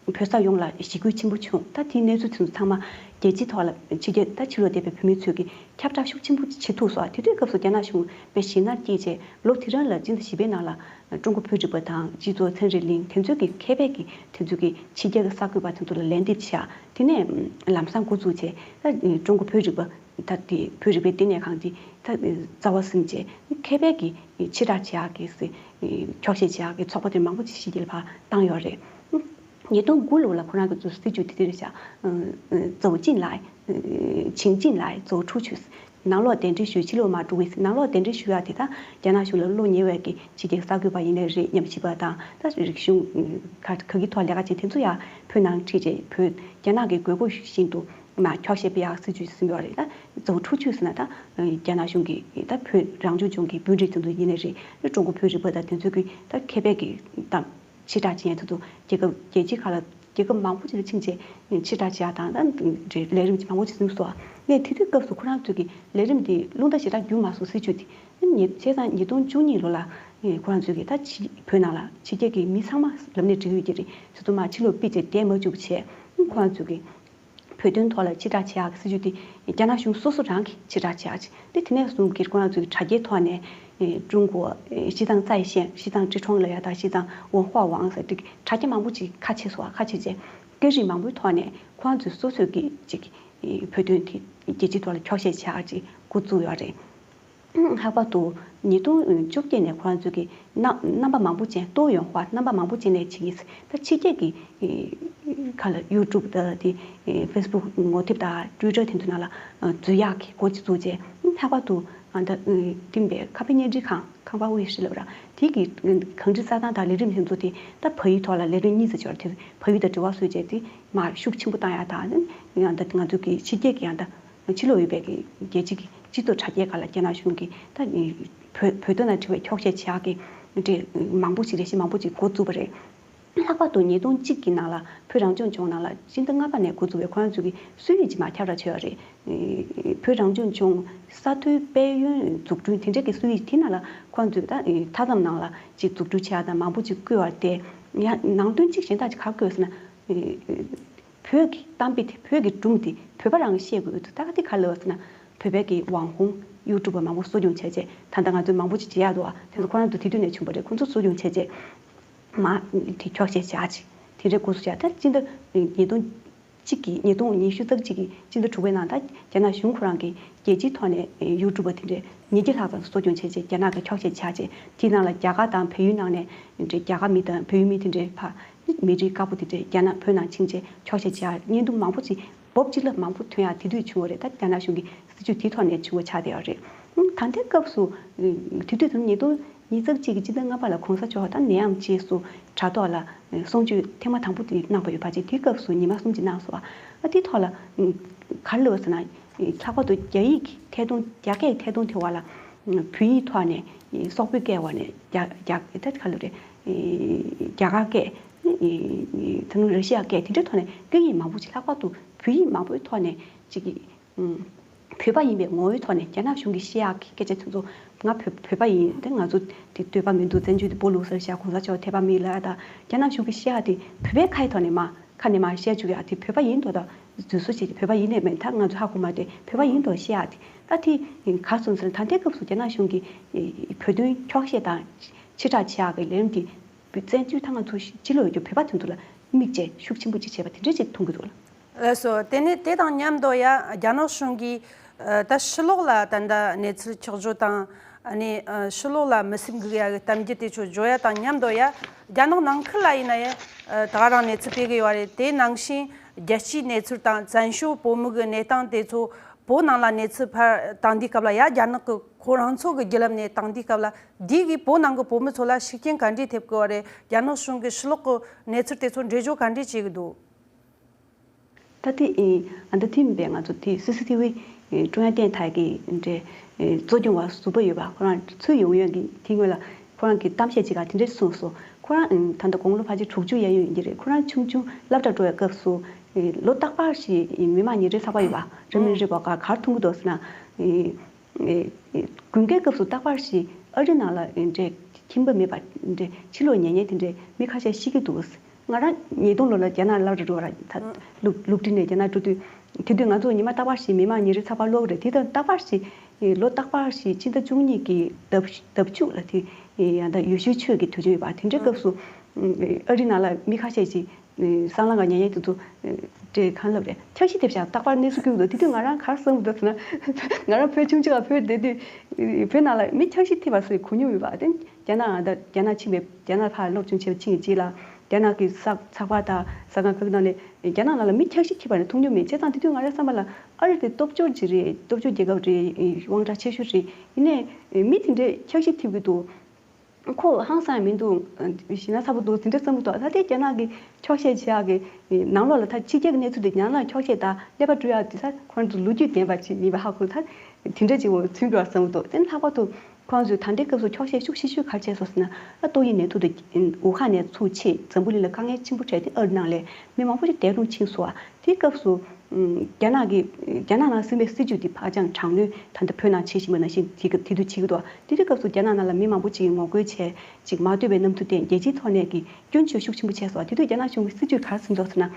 བོད་ས་ཡོངས་ལ་ཞི་རྒོལ་ཆེན་པོ་བྱུང་། ད་དེའི་གནས་ཚུལ་དེ་ཚོ་ཚང་མ་རྒྱལ་སྤྱིའི་ཐོག་ལ་ཕྱི་རྒྱལ་ད་ཕྱི་ལོགས་བསྡད་པའི་བོད་མི་ཚོས་ཀྱི་ཁྱབ་བསྒྲགས་ཤུགས་ཆེན་པོ་བྱེད་ཐུབ་སོང་། དེ་དུས་སྐབས་སུ་རྒྱ་ནག་གཞུང་དཔེ་ཞེད་སྣང་སྐྱེས་རྗེས་ལོ་དེ་རིང་ལ་སྤྱི་ཟླ་བཞི་པའི་ནང་ལ། ཀྲུང་གོ་བོད་རིག་པ་དང་སྤྱི་ཚོགས་ཚན་རིག་གླིང་དེ་ཚོའི་གི་མཁས་པའི་གི་དེ་ཚོའི་གི་ཕྱི་རྒྱལ་གི་གསར་འགོད་པ་དེ་ཚོ་ལ་ལན་འདེབས་བྱས། དེ་ནས་ལམ་སང་འགོ་འཛུགས་བྱས། ད་ཀྲུང་གོ་བོད་རིག་པ་ད་དེ་བོད་རིག་པའི་བསྟི་གནས་ཁང་དེ་ད་རྩ་བ་ཟིན་བྱས་མཁས་པའི་གི་ཕྱི་དྲགས་བྱེད་ཡག་གི་སི་འཁྱོག་བཤད་བྱེད་ཡག་གི་ཚོགས་པ་དེ་མང་པོ་ཅིག་ཕྱི་རྒྱལ་ཕར་བཏང་ཡོད་རེད། ཉིས་སྟོང་དགུ་ལོ་ལ་ཁོ་རང་གི་ཚོ་སྲིད་ཇུས་དེ་དེ་རེད་བཞག 走进来 请进来走出去 ནང་ལོགས་གདན་འདྲེན་ཞུས། ཕྱི་ལོགས་མ་འགྲོ་བའི་ནང་ལོགས་གདན་འདྲེན་ཞུ་ཡག་དེ་ད་རྒྱ་ནག་གཞུང་ལ་བློ་ཉེ་བའི་གི་ཕྱི་རྒྱལ་གསར་འགོད་པ་ཡིན་ནའི་རེད། ཉམས་ཞིབ་པ་དང་ད་རིག་གཞུང་ག་ག་གི་ཐོག་ལས་ཀ་བྱེད་དེ་ཚོ་ཡང་བོད་ནང་ཁྲིད་རྗེས་བོད་རྒྱ་ནག་གི་དགོས་མཁོ་བཞིན་དུ་ མ་འཁྱོག་བཤད་སྤེལ་ཡག་སྲིད་ཇུས་ཟིན་པ་རེད། ད་རྫོང་འཁྲུག་ཆོས་ཟེར་ན་ད་རྒྱ་ནག་གཞུང་གི་ད་བོད་རང་སྐྱོང་ལྗོངས་ཀྱི་དཔོན་རིགས་དེ་ཚོ་ཡིན་ནའི་རེད། ཀྲུང་གོ་བོད་རིག་པ་དང་དེ་ཚོ་གི་ད་ཁེ་ཕན་གྱི་ད་ཕྱིར་བསྒྲགས་བྱེད་ཡས་དེ་ཚོ་རྒྱལ་ཁབ་རྒྱལ་སྤྱིའི་ཁག་ལ་རྒྱལ་ཁབ་མང་པོ་ཅིག་ལ་ཕྱིན་བྱས་ཕྱིར་བསྒྲགས་བྱེད་ཡག་དང་ད་རེད་ལས་རིམ་ཅིག་མང་པོ་ཅིག་ཟིན་སོང་། ངས་དེ་དུས་སྐབས་སུ་ཁོ་རང་ཚོས་ཀྱི་ལས་རིམ་དེ་རླུང་རྟ་ཞེ་དྲག་རྒྱུག་མ་སོང་། སྲིད་ཇུས་དེ་ཉེ་བྱས་ཙང་ཉིས་སྟོང་བཅུ་གཉིས་ལོ་ལ་ཁོ་རང་ཚོས་ཀྱི་ད་ཕྱི་བོད་ནང་ལ་ཕྱི་རྒྱལ་གྱི་མི་ཚང་མ་ལབ་ནས་འགྲིག་ཡོད་ཀྱི་རེད། དེ་ཚོ་མར་ཕྱི་ལོགས་ཕུད་བྱས་བསྡད་མ་བཅུག་བྱས་ཁོ་རང་ཚོས་ཀྱི་བོད་དོན་ཐོག་ལ་ཕྱིར་བསྒྲགས་བྱེད་ཡག་གི་སྲིད་ཇུས་དེ་རྒྱ་ནག་གཞུང་སོ་སོ་རང་གིས་ཕྱིར་བསྒྲགས་བྱེད་ཡག་ཅིག་དེ། དེ་ནས་བཟུང་གི་ཁོ་རང་ཚོས་ཀྱི་དྲ་རྒྱའི་ཐོག་ནས་ཀྲུང་གོ་西藏在线། 西藏之窗ལབ་ཡག་དང་西藏文化网ཟེར་དེ་དྲ་རྒྱ་མང་པོ་ཅིག་ཁ་ཕྱེ་སོང་བ། ཁ་ཕྱེ་རྗེས་སྐད་རིགས་མང་པོའི་ཐོག་ནས་ཁོ་རང་ཚོས་སོ་སོས་ཀྱི་ཅིག་བོད་དོན་དེ་རྒྱལ་སྤྱིའི་ཐོག་ལ་འཁྱོག་བཤད་བྱེད་ཡག་ཅིག་འགོ་བཙུགས་ཡོད་རེད། ལྷག་པར་དུ་ཉིས་སྟོང་བཅོ་བརྒྱད་ནས་ཁོ་རང་ཚོས་ཀྱི་རྣམ་རྣམ་པ་མང་པོ་ཅན། ཏོའུ་ཡོང་ཧྭ་རྣམ་པ་མང་པོ་ཅན་ནས་བྱེད་ཀྱི་ད་ཕྱི་རྒྱལ་གྱི་ཁ་ལ་ཡུ་ཊུབ་ད་དེ་ཧྥེ་སི་བུག་ངོ་དེབ་དང་ཊུའི་ཊར་དེ་ཚོ་ནང་ལ་འཛུལ་ཡག་གི་འགོ་ཅིག་བཙུགས་རྗེས། ལྷག་པར་དུ་ཨ་ད་ཐིམ་པའི་ཁ་པར་བརྙན་འཕྲིན་ཁང་ཁང་པ་དབུས་ཧྲི་ལབ་ར་དེ་གི་གང་ཅི་རྩ་དང་ད་ལས་རིམ་དེ་ཚོ་དེ་ད་བལ་ཡུལ་ཐོག་ལ་ལས་རིམ་གཉིས་ཙམ་འབྱོར། དེ་བལ་ཡུལ་དང་འབྲེལ་བ་བཟོས་རྗེས་དེ་མར་ཤུགས་ཆེན་པོ་བཏང་ཡག་དང་། ཡང་ད་ང་ཚོ་གི་ཕྱི་རྒྱལ་གྱི་ཡང་ད་ཕྱི་ལོགས་ཡོད་པའི་གི་རྒྱལ་སྤྱི་གི་སྤྱི་ཚོགས་དྲ་རྒྱའི་སྒང་ལ་རྒྱ་ནག་གཞུང་གིས་ད་བོད་བོད་དོན་ལ་འབྲེལ་བའི་འཁྱོག་བཤད་བྱེད་ཡག་གི་འདྲ་མང་པོ་ཞིག་ལས་གཞི་མང་པོ་ཅིག་འགོ་བཙུགས་པ་རེད། ལྷག་པར་དུ་ཉིས་སྟོང་གཅིག་གི་ནང་ལ་བོད་རང་སྐྱོང་ལྗོངས་ནང་ལ་སྤྱི་ཟླ་ལྔ་པ་ནས་འགོ་བཙུགས་པའི་ཁོ་རང་ཚོ་གི་སྲོལ་ཡིག་ཅིག་མར་ཁྱབ་བསྒྲགས་བྱས་པ་རེད། བོད་རང་སྐྱོང་ལྗོངས་ས་མཐོའི་དཔལ་ཡོན་འཛུགས་སྐྲུན་དེ་འདྲ་གི་སྲོལ་ཡིག་དེ་ནང་ལ་ཁོ་རང་ཚོས་ད་མཐའ་མཚམས་ནང་ལ་ཅིག་འཛུགས་སྐྲུན་བྱེད་ཡག་དང་མང་པོ་ཅིག་བཀོད་པ་དེ་ཡང་ནང་དོན་གཅིག་གཞན་དག་ཅིག་ག་རེ་བཀོད་ཟེར་ན། བོད་ཀྱི་གཏམ་དཔེ་དེ་བོད་ཀྱི་སྒྲུང་དེ་བོད་པ་རང་གིས་བཤད་དགོས་ཡོད་དུས། ད་ག་དེ་ག་ལབ་ཟེར་ན། བོད་པའི་གི་网红་ཡུ་ཊུབ་པ་མང་པོ་གསོ་སྐྱོང་བྱས་རྗེས། ད་ལྟ་ང་ཚོས་མང་པོ་ཅིག་བྱེད་ཡག་འདུག་བ། དེ་ཚོ་ཁོ་རང་ཚོ་དེ་དུས་ནས་བྱུང་བ་རེད། ཁོ་ཚོ་གསོ་སྐྱོང་བྱས་རྗེས་མ་དེ་འཁྱོག་བཤད་བྱེད་ཡག་ཅིག་དེ་འདྲའི་འགོ་བཙུགས་བྱས། ད་སྤྱི་ཟླ་ཉིས་སྟོང་གཅིག་གི་ཉིས་སྟོང་ཉི་ཤུ་རྩ་གཅིག་གི་སྤྱི་ཟླ་དྲུག་པའི་ནང་ད་རྒྱ་ནག་གཞུང་ཁོ་རང་གིས་རྒྱལ་སྤྱིའི་ཐོག་ནས་ཡུ་ཊུབ་པ་དེ་འདྲའི་ཉིས་བརྒྱ་ལྷག་ཙམ་གསོ་སྐྱོང་བྱས་རྗེས་རྒྱ་ནག་གིས་འཁྱོག་བཤད་བྱས་རྗེས། དེའི་ནང་ལ་རྒྱ་གར་དང་བལ་ཡུལ་ནང་ནས་རྒྱ་གར་མི་དང་བལ་ཡུལ་མི་དེ་འདྲའི་ཕར་མི་རིགས་དཀར་པོ་དེ་འདྲས་རྒྱ་ནག་བོད་ནང་ཕྱིན་རྗེས་འཁྱོག་བཤད་བྱེད་ཡག་བརྙན་ཐུང་མང་པོ་ཅིག་འབོབ་ཅིག་ལ་མང་པོ་ཐོན་ཡག་དེ་དུས་བྱུང་བ་རེད། ད་རྒྱ་ནག་གཞུང་གི་སྲིད་ཇུས་དེའི་ཐོག་ནས་བྱུང་བ་ཆགས་བསྡད་ཡོད་རེད། ད་ལྟའི་སྐབས་སུ་དེ་དུས་དང་ཉིས་སྟོང་ཉི་ཤུ་རྩ་གཅིག་གི་སྤྱི་ཟླ་ལྔ་པ་ལ་གོང་ས་མཆོག་ད་ནད་ཡམས་རྗེས་སུ་དྲ་ཐོག་ལ་གསུང་ཆོས་ཐེངས་མ་དང་པོ་དེ་གནང་བ་ཡོད་པ་ཅིག་དེའི་སྐབས་སུ་ཉི་མ་གསུམ་ཅིག་གནང་སོང་བ། ཨ་དེའི་ཐོག་ལ་ག་རེ་ལབ་ཟེར་ན། ལྷག་པར་དུ་རྒྱ་ཡིག་གི་ཐད་གཏོང་རྒྱ་སྐད་ཐད་གཏོང་དེ་བ་ལ་བོད་ཡིག་ཐོག་ནས་སོག་པོའི་སྐད་བ་ནས་རྒྱ་རྒྱ་ད་ག་ལབ་རེད། རྒྱ་གར་སྐད། དེ་ནས་ར་ཤི་ཡ་སྐད་དེ་འདྲའི་ཐོག་ནས་སྐད་ཡིག་མང་པོ་ཅིག་ལྷག་པར་དུ་བོད་ཡིག་མང་པོའི་ཐོག་ནས་ཅིག་གི་བོད་པ་ཡིན་པའི་ངོ་བོའི་ཐོག་ནས་རྒྱ་ནག་གཞུང་གིས་བཤད་ཡག་གི་སྐད་ཆ་དེ་ཚོ། ང་བོད་བོད་པ་ཡིན། དེ་ང་ཚོ་དེ་འདོད་པ་མི་འདུག་བཙན་བྱོལ་དེ་སྦོ་ལུག་ཟེར་བཤད། གོང་ས་མཆོག་འཐད་པ་མེད་ལབ་ཡག་དང་། རྒྱ་ནག་གཞུང་གིས་བཤད་ཡག་དེ་བོད་པའི་ཁ་ཡི་ཐོག་ནས་མ་ཁ་ནས་མར་བཤད་བཅུག་ཡག་དེ་བོད་པ་ཡིན་མདོག་དང་འཛུལ་བཟོ་བྱས་ཏེ་བོད་པ་ཡིན་ནས་མེད། ད་ང་ཚོ་ཧ་གོ་མ་དེ་བོད་པ་ཡིན་མདོག་བཤད་ཡག་དེ། ད་དེ་ག་སོང་ཟེར་ན། ད་ལྟའི་སྐབས་སུ་རྒྱ་ནག་གཞུང་གིས་བོད་དོན་འཁྱོག་བཤད་དང་ཕྱིར་བསྒྲགས་བྱེད་ཡག་གི་ལས་རིམ་དེ་བཙན་བྱོལ་ད་ང་ཚོ་ཕྱི་ལོགས་ཡོད་རྒྱུ་བོད་པ་དེ་ཚོ་ལ་དམིགས་བྱས་ཤུགས་ཆེན་པོ་ཅིག་བྱས་པ་དེ་འདྲ་ཅིག་མཐོང་གི་འདུག་ལ། ལགས་སོ། དེ་ནས་དེ་དང་མཉམ་དུ་ཡ་རྒྱ་ནག་གཞུང་གིས་ཨ་ད་ཕྱི་ལོགས་ལ་ད་ལྟ་གནས་ཚུལ་འཁྱོག་བརྗོད་དང་། ཨ་ནི་ཨ་ཕྱི་ལོགས་ལ་མི་སེམས་འགུག་ཡ་གི་གཏམ་རྒྱུད་དེ་ཚོ་བརྗོད་ཡ་དང་མཉམ་དུ་ཡ། རྒྱ་ནག་ནང་ཁུལ་ལ་ཡིན་ན་ཡང་ཨ་ད་ག་རང་གནས་ཚུལ་སྤེལ་གི་ཡོད་རེད། དེ་ནང་བཞིན་རྒྱལ་སྤྱིའི་གནས་ཚུལ་དང་བཙན་བྱོལ་བོད་མི་གི་གནས་སྟངས་དེ་ཚོ་བོད་ནང་ལ་གནས་ཚུལ་ཕར་བཏང་དུས་སྐབས་ལ་ཡ། རྒྱ་ནག་གི་ཁོ་རང་ཚོ་གི་བརྒྱུད་ལམ་ནས་བཏང་དུས་སྐབས་ལ་འདི་གིས་བོད་ནང་གི་བོད་མི་ཚོ་ལ་ཤུགས་རྐྱེན་ག་འདྲས་ཐེབས་གི་ཡོད་རེད། རྒྱ་ནག་གཞུང་གིས་ཕྱི་ལོགས་གི་གནས་ཚུལ་དེ་ཚོ་འགྲེལ་བརྗོད་ག་འདྲས་བྱེད་གི་འདུག་ད་ལྟའི་ཨ་ད་ཐིམ་པའི་ང་ཚོ་དེ་སི་སི་ཐི་ཝི་ཀྲུང་དབྱང་བསྟན་ཐའི་གི་འདྲའི་གཙོ་སྐྱོང་བ་ཟུར་པ་ཡོད་པ། ཁོ་རང་ཚུར་ཡོང་ཡོང་གི་དེ་སྔོན་ལ་ཁོ་རང་གི་གཏམ་བཤད་ཅིག་ག་དེ་འདྲས་གསུངས་སོང་། ཁོ་རང་ད་ལྟ་དགུང་ལོ་ཕལ་ཆེར་དྲུག་ཅུ་གཡས་གཡོན་ཡིན་གྱི་རེད། ཁོ་རང་ཆུང་ཆུང་སློབ་གྲྭ་འགྲོ་བའི་སྐབས་སུ་ལོ་རྟག་པར་ཞིག་མི་དམངས་ཉིན་རེའི་ཚགས་པར་ཡོད་པ། རེ་མིན་རེ་བ་ག་གར་མཐོང་གི་འདུག་ཟེར་ན། དགུན་ཁའི་སྐབས་སུ་རྟག་པར་ཞིག་ཨ་རི་ནང་ལ་འདྲེ་ཁྱིམ་པ་མེད་པ་འདྲེ་ཕྱི་ལོགས་ཉལ་ཉལ་དེ་འདྲེ་མི་ཁ་ཤས་ཤི་གི་འདུག་ང་རང་ཉིས་སྟོང་ལོ་ལ་རྒྱ་ནག་སློབ་གྲྭ་འགྲོ་བ་ར་ད་སློབ་སློབ་འབྲིང་ནས་རྒྱ་ནག་འགྲོ་དུས། དེ་དུས་ང་ཚོ་ཉི་མ་རྟག་པར་ཞིག་མི་དམངས་ཉིན་རེའི་ཚགས་པར་ཀློག་རེད། དེ་དང་རྟག་པར་ཞིག་ལོ་རྟག་པར་ཞིག་ཕྱི་ཟླ་བཅུ་གཉིས་ཀྱི་ཟླ་ཟླ་བཅུ་ལ་དེ་ཡང་ད་ཡེ་ཤུའི་ཆོས་ཀྱི་དུས་ཆེན་ཡོད་པ། དེ་འདྲའི་སྐབས་སུ་ཨ་རི་ནང་ལ་མི་ཁ་ཤས་ཤིག་སྲང་ལམ་ག་ཉལ་ཉལ་དེ་ཚོ་དེ་གང་ལབ་རེད། འཁྱག་ཤི་ཐེབས་ཤག་རྟག་པར་གནས་ཚུལ་སྐྱོན་འདུག་དེ་དུས་ང་རང་གར་སོང་འདུག་ཟེར་ན། ང་རང་བོད་ཆུང་ཆུང་ལ་བོད་བསྡད་དུས་བོད་ནང་ལ་མི་འཁྱག་ཤི་ཐེབས་པ་སོགས་གོ་མྱོང་ཡོད་པ། དེ་རྒྱ་ནག་ད་རྒྱ་ནག་ཕྱིན་པའི་རྒྱ་ནག་ཕར་སློབ་སྦྱོང་བྱེད་པ་ཕྱིན་གྱི་རྗེས་ལ་རྒྱ་ནག་གི་ས་ཚགས་པར་དང་ཟ་ཁང་ཁག་ནང་ནས་རྒྱ་ནག་ནང་ལ་མི་འཁྱག་ཤི་ཐེབས་པ་ནི་མཐོང་མྱོང་མེད། བྱས་ཙང་དེ་དུས་ང་རའི་བསམ་པ་ལ་ཨ་རི་དེ་སྟོབས་འབྱོར་ཅིག་རེད། སྟོབས་འབྱོར་རྒྱལ་ཁབ་རེད། དབང་གྲགས་ཆེ་ཤོས་རེད། ཡིན་ནའི་མི་དེ་འདྲས་འཁྱག་ཤི་ཐེབས་ཀྱི་འདུག་ཁོ་ཧང་སང་མི་འདུག་ཞེད་སྣང་ཚ་པོ་འདུག་དེ་འདྲ་བསམ་གྱི་འདུག་ད་ལྟའི་རྒྱ་ནག་གི་འཁྱོག་བཤད་བྱེད་ཡག་གི་ནང་ལོགས་ལ་ད་ཕྱི་རྒྱལ་གྱི་གནས་ཚུལ་དེ་རྒྱ་ནག་ལ་འཁྱོག་བཤད་དང་ཀླད་པ་བཀྲུ་ཡག་དེ་ད་ཁོ་རང་ཚོ་ལོ་རྒྱུས་ལྡན་པ་ཅིག་ཡིན་པ་ཧ་གོ། ད་དེ་འདྲ་ཅིག་འོ་མཚོན་དགོས་བསམ་གྱི་འདུག་དེ་ལྷག་པར་དུ་ཁོ་རང་ཚོས་ད་ལྟའི་སྐབས་སུ་འཁྱོག་བཤད་ཤུགས་ཆེ་ཤོས་ག་རེ་བྱས་སོང་ཟེར་ན། ཨ་ཏོག་དབྱིབས་ནད་དུག་དེ་ཝུ་ཧན་ནས་ཚུར་མཆེད་འཛམ་བུ་གླིང་ལ་དཀའ་ངལ་ཆེན་པོ་འཕྲད་དེ། ཨ་རི་ནང་ལ་མི་མང་པོ་ཞིག་འདས་གྲོངས་ཕྱིན་སོང་བ། དེའི་སྐབས་སུ་ཨམ། རྒྱ་ནག་གི་རྒྱ་ནག་ནང་ཟིན་པའི་སྲིད་ཇུས་དེ་ཧ་ཅང་དྲག་གནོན་ད་ལྟ་བོད་ནང་བྱེད་བཞིན་པ་ནང་བཞིན་དེ་ག་དེ་དུས་བྱེད་ཀྱི་འདུག་དེ་དུས་སྐབས་སུ་རྒྱ་ནག་ནང་ལ་མི་མང་པོ་ཅིག་གིས་ངོ་རྒོལ་བྱས། ཅིག་མ་འདོད་པའི་རྣམ་འགྱུར་བསྟན། རྒྱལ་སྤྱིའི་ཐོག་ནས་ཀྱི་སྐྱོན་བརྗོད་ཤུགས་ཆེན་པོ་བྱས་སོང་། དེ་དུས་རྒྱ་ནག་གཞུང་གི་སྲིད་ཇུས་ག་རེ་ཟིན་འདུག་ཟེར་ན།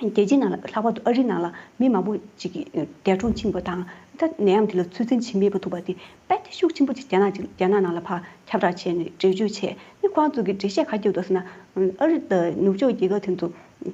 རྒྱལ་སྤྱིའི་ནང་ལ་ལྷག་པར་དུ་ཨ་རིའི་ནང་ལ་མི་མང་པོ་ཅིག་གིས་འདས་གྲོངས་ཕྱིན་པ་དང་། ད་ནད་ཡམས་དེ་ལ་ཚོད་འཛིན་བྱེད་མི་མེད་པ་ཐུག་པ་དེ་དཔེ་དེ་ཤུགས་ཆེན་པོ་ཅིག་རྒྱ་ནག་ཅིག་རྒྱ་ནག་ནང་ལ་ཕར་ཁྱབ་བསྒྲགས་བྱས་ནས་འགྲེལ་བརྗོད་བྱས་ནས། ཁོ་རང་ཚོ་གིས་འགྲེལ་བཤད་ག་རེ་བརྒྱབ་འདུག་ཟེར་ན། ཨ་རི་དང་ནུབ་ཕྱོགས་རྒྱལ་ཁབ་དེ་ཚོ་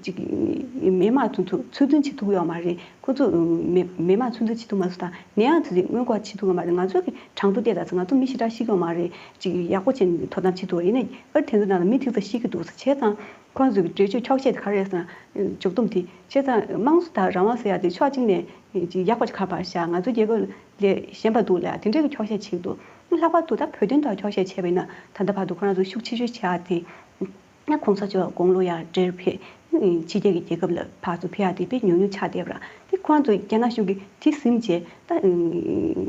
ཅིག་མི་མང་དེ་ཚོ་ཚོད་འཛིན་བྱེད་ཐུབ་ཡོད་མ་རེད། ཁོ་ཚོ་མི་མི་མང་ཚོད་འཛིན་བྱེད་ཐུབ་མ་སོང་། ད་ནད་ཡམས་དེ་ཚོ་སྔོན་འགོག་བྱེད་ཐུབ་ཡོད་མ་རེད། ང་ཚོ་གིས་གྲངས་ཐོ་བལྟས་ད་ཚེ་ང་ཚོ་མི་ཞེ་དྲག་ཤི་གི་ཡོད་མ་རེད། ཅིག་ཡག་པོ་བྱས་ནས་དོ་དམ་བྱེད་ཐུབ་པ་ཡིན་ན། ཨ་རི་དེ་ཚོ་ནང་ལ་མི་ཐིག་ཚ་ཤི་གི་འདུག་ཟེར་བྱས་ཙང་། ཁོང་ཚོས་འགྲེལ་བརྗོད་འཁྱོག་བཤད་དེ་ག་རེ་རེད་ཟེར་ན། འཇུག་སྡོམ་དེ་བྱས་ཙང་དམངས་གཙོ་དང་རང་དབང་ཟེར་ཡ་དེ་ཕྱོགས་གཅིག་ནས་ཅིག་ཡག་པ་ཅིག་ག་པར་བཞག་ང་ཚོའི་རྒྱལ་ཁབ་ལས་ཞན་པ་འདུག་ལབ་ཡ་དེ་འདྲའི་གི་འཁྱོག་བཤད་བྱེད་ཀྱི་འདུག་ལྷག་པར་དུ་ད་བོད་དོན་ཐོག་འཁྱོག་བཤད་བྱས་པ་ཡིན་ན། ད་ལྟ་བར་དུ་ཁོ་རང་ཚོ་ཤུགས་ཆེ་ཤོས་བྱེད་ཡ་དེ། ཡང་གོང་ས་མཆོག་དགུང་ལོ་ཡར་འདྲེར་ཕེབས། ཕྱི་རྒྱལ་གྱི་རྒྱལ་ཁབ་ལ་ཕར་ཚུར་ཕེབས་ཡ་དེ་དཔེ་ཉུང་ཉུང་ཆགས་བསྡད་པ་རེད། དེ་ཁོ་རང་ཚོ་རྒྱ་ནག་གཞུང་གིས་དེ་ཟིན་བྱས་ད་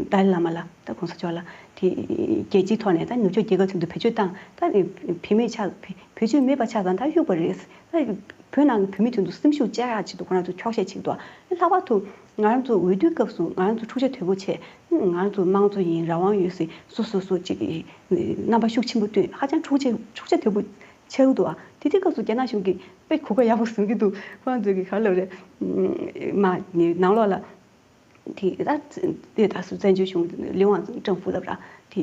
ཏཱ་ལའི་བླ་མ་ལ། ད་གོང་ས་མཆོག་ལ་དེ་རྒྱལ་སྤྱིའི་ཐོག་ནས་ད་ནུབ་ཕྱོགས་རྒྱལ་ཁབ་ཚོ་བེད་སྤྱོད་བཏང་། ད་བེད་མེད་ཆགས། བེད་སྤྱོད་མེད་པ་ཆགས་ཙང་ད་གཡུག་པ་རེད། ད་བོད་ནང་གི་བོད་མི་དེ་ཚོ་སེམས་ཤུགས་བཅག་ཡག་ཆེད་དུ་ཁོ་རང་ཚོ་འཁྱོག་བཤད་བྱེད་ཀྱི་འདུག་ལྷག་པར་དུ་ང་རང་ཚོ་འོས་བསྡུའི་སྐབས་སུ་ང་རང་ཚོ་འཁྲུག་ཆ་དོད་པོ་བྱས། ང་རང་ཚོ་དམངས་གཙོ་ཡིན། རང་དབང་ཡོད་ཟེར་སོ་སོ་སོ་ཅིག་གིས་རྣམ་པ་ཤུགས་ཆེན་པོ་བཏོན། ཧ་ཅང་འཁྲུག་ཆ་འཁྲུག་ཆ་དོད་པོ་ཆགས་ཀྱི་འདུག་ཨ་དེ་དུས་སྐབས་སུ་རྒྱ་ནག་གཞུང་གིས་དཔེ་གོ་སྐབས་ཡག་པོ་བཟུང་གི་འདུག་ཁོ་རང་ཚོ་གིས་ག་རེ་ལབ་རེད། མ་ནང་ལོགས་ལ་དེ་ད་དེ་ད་སུ་བཙན་བྱོལ་གཞུང་ལི་ཝང་ཀྲང་ཧྥུ་ལབ་ར། དེ་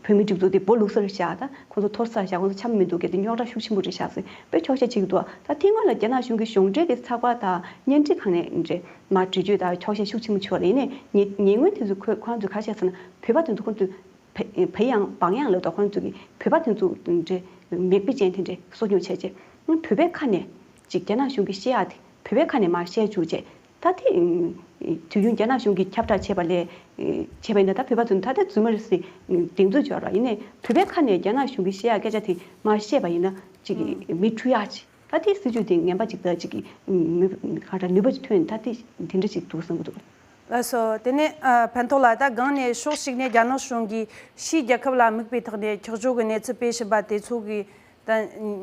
བོད་མི་སྒྲིག་འཛུགས་དེ་སྦོ་ལུག་སར་བཞག་ད་ཁོ་ཚོ་འཐོར་སར་བཞག་ཁོ་ཚོ་འཆམ་མི་འདུག་གལ་ཏེ་རྙོག་དྲ་ཤུགས་ཆེན་པོ་རེད་བཞག་ཟེར་དཔེ་འཁྱོག་བཤད་བྱེད་ཀྱི་འདུག་ད་ཐེངས་མ་ལ་རྒྱ་ནག་གཞུང་གིས་གཞུང་འབྲེལ་གྱི་ཚགས་པར་དང་བརྙན་འཕྲིན་ཁང་ནས་འདྲེ་མ་འགྲེལ་བརྗོད་དང་འཁྱོག་བཤད་ཤུགས་ཆེན་པོ་བྱས་པ་རེད། ཡིན་ནའི་ཉེ་ཉེ་སྔོན་དེ་ཚོ་ཁོ་ཁོ་རང་ཚོས་ག་རེ་བཤད་ཟེར་ན། བོད་པ་དེ་ཚོ་ཁོ་ཚོས་བ་བ་ཡང་བང་ཡང་ལ་དོ་ཁོ་རང་ཚོ་གིས་བོད་པ་དེ་ཚོ་འདྲེ་མིག་དཔེ་ཅན་དེ་འདྲེ་གསོ་སྐྱོང་བྱས་རྗེས། བོད་པའི་ཁ་ནས་ཅིག་རྒྱ་ནག་གཞུང་གིས་བཤད་ཡག་དེ་བོད་པའི་ཁ་ནས་མར་བཤད་བཅུག་རྗེས། ད་དེ་དུས་རྒྱུན་རྒྱ་ནག་གཞུང་གིས་ཁྱབ་བསྒྲགས་བྱས་པ་ལས་བྱས་པ་ཡིན་ན། ད་བོད་པ་ཚོ་ད་ལྟ་རྫུན་མ་རེད་ཟེར་གདེང་ཚོད་འཇོག་རོགས། ཡིན་ནའི་བོད་པའི་ཁ་ནས་རྒྱ་ནག་གཞུང་གིས་བཤད་ཡག་སྐད་ཆ་དེ་མར་བཤད་པ་ཡིན་ན་ཅིག་མི་འཁྲུག་ཡག་ཅིག་ད་དེ་སྲིད་ཇུས་དེ་ངན་པ་ཅིག་ད་ཅིག་གི་ནུས་ག་རེ་ནུས་པ་ཅིག་ཐོན། ད་དེ་དེ་འདྲ་ཅིག་འདུག་བསམ་གྱི་འདུག་ལགས་སོ། དེ་ནས་ཨ་ཕན་ཐོགས་ལགས། ད་གོང་ནས་ཕྱོགས་གཅིག་ནས་རྒྱ་ནག་གཞུང་གིས་ཕྱིའི་རྒྱལ་ཁབ་ལ་དམིགས་པའི་ཐོག་ནས་འཁྱོག་བརྗོད་ཀྱི་གནས་ཚུལ་སྤེལ་བཞིན་པ་དེ་ཚོ་གིས་ད་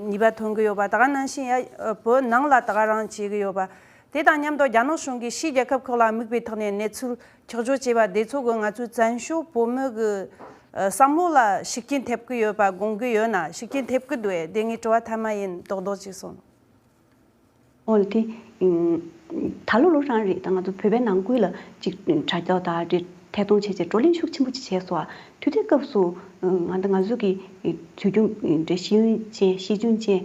ནུས་པ་ཐོན་གྱི་ཡོད་པ། ད་ག་ནང་བཞིན་ཡ་བོད་ནང་ལ་ད་ག་རང་བྱེད་ཀྱི་ཡོད་པ། དེ་དང་མཉམ་དུ་རྒྱ་ནག་གཞུང་གིས་ཕྱིའི་རྒྱལ་ཁབ་ཁག་ལ་དམིགས་པའི་ཐོག་ནས་གནས་ཚུལ་འཁྱོག་བརྗོད་བྱས་པ་དེ་ཚོ་གིས་ང་ཚོའི་བཙན་བྱོལ་བོད་མི་གི་ཨ་བསམ་བློ་ལ་ཤུགས་རྐྱེན་ཐེབས་ཀྱི་ཡོད་པ་དགོངས་ཀྱི་ཡོད་ན། ཤུགས་རྐྱེན་ཐེབས་ཀྱི་འདུག་གས། དེ་ངའི་དྲི་བ་མཐའ་མ་ཡིན། རྡོག་རྡོག་ཅིག་གསུངས། འོ་ལགས། དེ་ད་ལོ་ལོ་རང་རེད། ད་ང་ཚོ་བོད་པའི་ནང་ཁུལ་ལ་ཅིག་དྲ་རྒྱ་དང་འབྲེལ་ཐད་གཏོང་བྱས་བྱས་བགྲོ་གླེང་ཤུགས་ཆེན་པོ་ཅིག་བྱས་སོང་། དུས་དེ་སྐབས་སུ་ང་ད་ང་ཚོ་གི་དུས་རྒྱུན་འདྲ་ཤེས་ཡོན་ཅན་ཤེས་འཇོན་ཅན་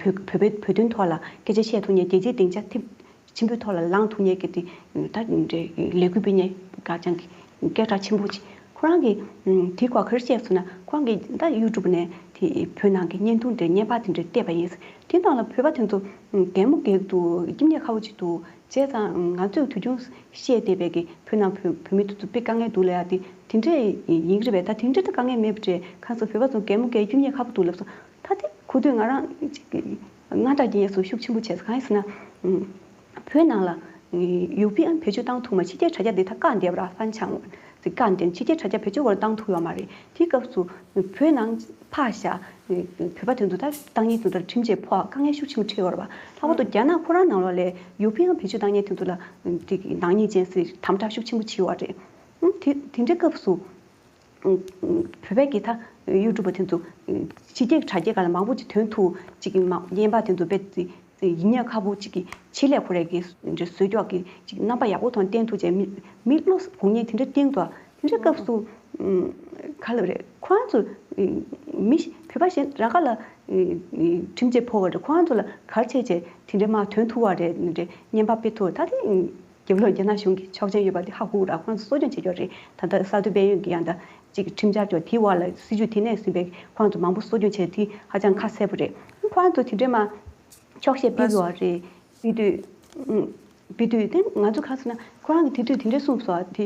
བོད་བོད་པའི་བོད་དོན་ཐོག་ལ་སྐད་ཆ་བཤད་ཐུབ་མཁན། རྒྱལ་སྤྱིའི་སྡིངས་ཆ་ཐེབས་ཆེན་པོའི་ཐོག་ལ་ལངས་ཐུབ་མཁན་གྱི་དེ་ད་འདྲའི་ལས་འགུལ་སྤེལ་མཁན་ག་ཅང་གི་སྐད་གྲགས་ཆེན་པོ་ཅིག་ཁོ་རང་གིས་དེའི་སྐོར་ག་རེ་བཤད་སོང་ན། ཁོ་རང་གིས་ད་ཡུ་ཊུབ་ནས་དེ་བོད་ནང་གི་བརྙན་ཐུང་འདྲ་བརྙན་པར་དེ་འདྲ་བལྟས་པ་ཡིན། དེ་ནང་ལ་བོད་པ་དེ་ཚོ་གད་མོ་བགད་འདུག་སྐྱིད་ཉལ་ཁ་པོ་ཅིག་འདུག་བྱས་ཙང་ང་ཚོས་དུས་རྒྱུན་བཤད་བསྡད་པའི་གི་བོད་ནང་བོད་བོད་མི་དེ་ཚོ་དཔེ་དཀའ་ངལ་འདུག་ལབ་ཡ་དེ་དེ་འདྲ་ཡིན་གྱི་རེད་པས། ད་དེ་འདྲ་ད་དཀའ་ངལ་མེད་པ་འདྲ། ཁ་སང་བོད་པ་ཚོ་གད་མོ་བགད་སྐྱིད་ཉལ་ཁ་པོ་འདུག་ལབ་སོང་། ད་དེ་གོ་དུས་ང་རང་ཅིག་དངངས་སྐྲག་སྐྱེ་ཡས་སུ་ཤུགས་ཆེན་པོ་བྱས་སོང་། གང་ཡིན་ཟེར་ན། བོད་ནང་ལ་ཡུ་པི་ཨེན་བེད་སྤྱོད་བཏང་ཐུབ་མ། ཕྱི་རྒྱལ་དྲ་རྒྱ་འདི་ད་བཀག་འདེབས་ར་ཧྥན་ཆང་ཟེར་བཀག་འདེབས། ཕྱི་རྒྱལ་དྲ་རྒྱ་བེད་སྤྱོད་སྐོར་བཏང་ཐུབ་ཡོད་མ་རེད། དེའི་སྐབས་སུ་བོད་ནང་ཕར་བཞག་བོད་པ་དེ་ཚོ་ད་བཏང་ཉེན་དེ་ཚོ་ཁྲིམས་ཆད་ཕོག་དཀའ་ངལ་ཤུགས་ཆེན་པོ་འཕྲད་ཡོད་རེད་པ། ལྷག་པར་དུ་རྒྱ་ནག་ཁོ་རང་ནང་ལོགས་ལ་ཡུ་པི་ཨེན་བེད་སྤྱོད་བཏང་མཁན་དེ་ཚོ་ལ་དེ་ནག་ཉེས་ཅན་ཟེར་དམ་དྲག་ཤུགས་ཆེན་པོ་བྱས་ཡོད་རེད། དེ་དེ་འདྲའི་སྐབས་སུ། བོད་པའི་གི་ད་ཡུ་ཊུབ་པ་དེ་ཚོ་ཕྱི་རྒྱལ་གྱི་དྲ་རྒྱ་སྒང་ལ་མང་པོ་ཅིག་ཐོན་ཐུབ། ཅིག་མ་བརྙན་པར་དེ་ཚོ་དཔེ་ཡིད་ཉན་ཁ་པོ་ཅིག་གི་ཆེད་ལས་ཁོ་རའི་གི་འདྲ་བཟོས་ཀྱོག་གི་ཅིག་རྣམ་པ་ཡག་པོ་ཐོག་བསྟན་ཐུབ་བྱས། མི་མི་བློ་སྒུག་མཁན་དེ་འདྲ་བསྟན་འདུག་དེ་འདྲའི་སྐབས་སུ་ག་ལབ་རེད། ཁོ་རང་ཚོ་མི་བོད་པ་གཞན་ར་ག་ལ་ཁྲིམས་ཆད་ཕོག་པ་རེད། ཁོ་རང་ཚོ་ལ་ག་རེ་བྱས་བྱས་དེ་འདྲའི་མར་ཐོན་ཐུབ་པ་རེད། འདྲ་བརྙན་པར་སྤེལ་ཐུབ། ད་དེ། རྒྱབ་ལོགས་རྒྱ་ནག་གཞུང་གི་ཆོག་མཆན་ཡོད་པ་དེ་ཧ་གོ་ར། ཁོང་ཚོ་གསོ་སྐྱོང་བྱེད་ཀྱི་ཡོད་རེད། ད་ལྟ་གསར་གཏོད་དཔལ་ཡོན་གྱི་ཡང་ད་ཅིག་ཁྲིམས་འཆར་ཅོག་དེའི་འོག་ལ་སྲིད་ཇུས་དེ་ནས་ཟིན་པའི་ཁོང་ཚོ་མང་པོ་གསོ་སྐྱོང་བྱས། དེ་ཧ་ཅང་ཁ་གསལ་པོ་རེད། ཁོང་ཚོ་དེ་འདྲས་མ་འཁྱོག་བཤད་སྤེལ་གྱི་ཡོད་རེད། སྤེལ་དུས་སྤེལ་དུས་དེ་ང་ཚོ་ག་ཟེར་ན། ཁོ་རང་གིས་དེ་དུས་དེ་འདྲས་གསུངས་སོང་། དེ་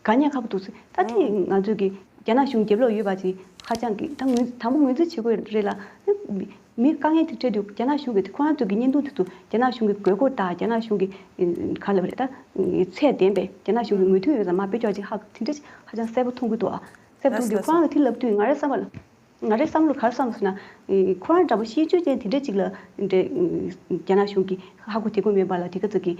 དགའ་ཉེ་ཁ་པོ་འདུག་ཟེར། ད་དེ་ང་ཚོ་གི་རྒྱ་ནག་གཞུང་རྒྱབ་ལོགས་ཡོད་པ་ཅིག་ཧ་ཅང་གི་ད་ངོས་དང་པོ་ངོས་འཛིན་བྱེད་དགོས་རེད་ལ། མི་དཀའ་ངལ་དེ་འཕྲད་དུས་རྒྱ་ནག་གཞུང་གི་ཁོ་རང་ཚོ་གི་བརྙན་ཐུང་དེ་ཚོ་རྒྱ་ནག་གཞུང་གི་དགོས་མཁོ་དང་རྒྱ་ནག་གཞུང་གི་ག་ལབ་རེད་ད། ཚད་ལྡན་པའི་རྒྱ་ནག་གཞུང་གི་མོས་མཐུན་ཡོད་ཙང་མར་བེད་སྤྱོད་ཅིག་ཧ་དེ་འདྲ་ཞིག་ཧ་ཅང་གསལ་པོ་མཐོང་གི་འདུག་ཨ། གསལ་པོ་མཐོང་དུས་ཁོ་རང་གི་དེ་ལབ་དུས་ང་རའི་བསམ་པ་ལ། ང་རའི་བསམ་བློ་ག་རེ་བསམ་སོང་ན། ཁོ་རང་འདྲ་པོ་ཤེས་ཚོད་ཅན་དེ་འདྲ་ཅིག་ལ་འདྲ། རྒྱ་ནག་གཞུང་གིས་ཧ་གོ་དེ་གོ་མེད་པ་ལ་དེ་ག་ཚོད་ཀྱི་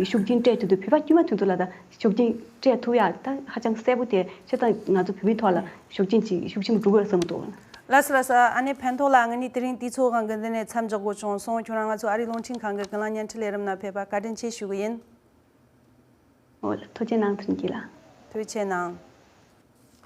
ཤུགས་རྐྱེན་སྤྲད་ཐུབ་འདུག་བོད་པ་དཀྱུས་མ་དེ་ཚོ་ལ་ད་ཤུགས་རྐྱེན་སྤྲད་ཐུབ་ཡ་ད་ཧ་ཅང་གསལ་པོ་དེ་བྱས་ཙང་ང་ཚོ་བོད་མིའི་ཐོག་ལ་ཤུགས་རྐྱེན་ཅིག་ཤུགས་ཆེན་པོ་འགྲོ་དགོས་བསམ་གྱི་འདུག་ལགས་སོ་ལགས་སོ། ཨ་ནེ་ཕན་ཐོགས་ལགས། ང་ནི་དེ་རིང་དུས་ཚོད་གང་གི་འདི་ནས་མཚམས་འཇོག་དགོས་བྱུང་སོང་། ཁྱོད་རང་ང་ཚོ་ཨ་རིའི་རླུང་འཕྲིན་ཁང་གི་ཀུན་གླེང་བརྙན་འཕྲིན་ལས་རིམ་ནང་ཕེབས་པ་བཀའ་དྲིན་ཆེ་ཞུ་གི་ཡིན། འོ་ལགས། ཐུགས་རྗེ་གནང་། ཐུགས་རྗེ་ལགས། ཐུགས་རྗེ་གནང་།